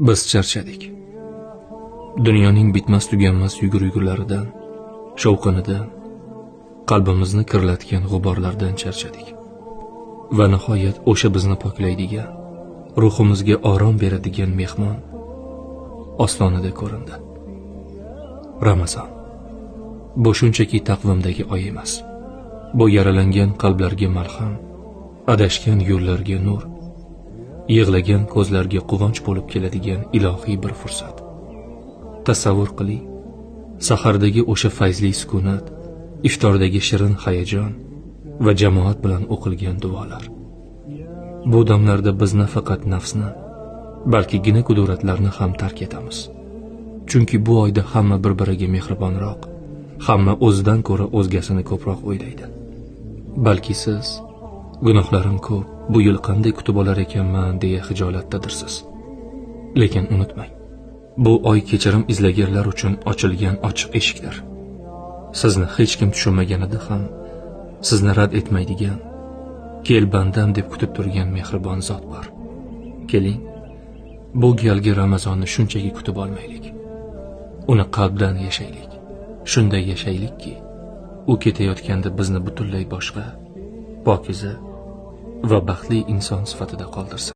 Biz charchadik. Dunyoning bitmas tuganmas yugur-yugurlaridan, shovqinidan, qalbimizni kirlatgan g'uborlardan charchadik. Va nihoyat o'sha bizni poklaydigan, ruhimizga orom beradigan mehmon ostonada ko'rindi. Ramazon. Bu shunchaki taqvimdagi oy emas. Bu yaralangan qalblarga malham, adashgan yo'llarga nur, yig'lagan ko'zlarga quvonch bo'lib keladigan ilohiy bir fursat. Tasavvur qiling, sahardagi o'sha fayzli sukunat, iftordagi shirin hayajon va jamoat bilan o'qilgan duolar. Bu damlarda biz nafaqat nafsni, balki gina kuduratlarni ham tark etamiz. Chunki bu oyda hamma bir-biriga mehribonroq, hamma o'zidan ko'ra o'zgasini ko'proq o'ylaydi. Balki siz gunohlarim ko'p, bu yil qanday kutib olar ekanman deya xijolatdadirsiz. Lekin unutmang, bu oy kechirim izlaganlar uchun ochilgan ochiq eshikdir. Sizni hech kim tushunmaganida ham sizni rad etmaydigan, kel bandam deb kutib turgan mehribon zot bor. Keling, bu galgi Ramazonni shunchaki kutib olmaylik. Uni qalbdan yashaylik. Shunday yashaylikki, u ketayotganda bizni butunlay boshqa, pokiza va baxtli inson sifatida qoldirsin.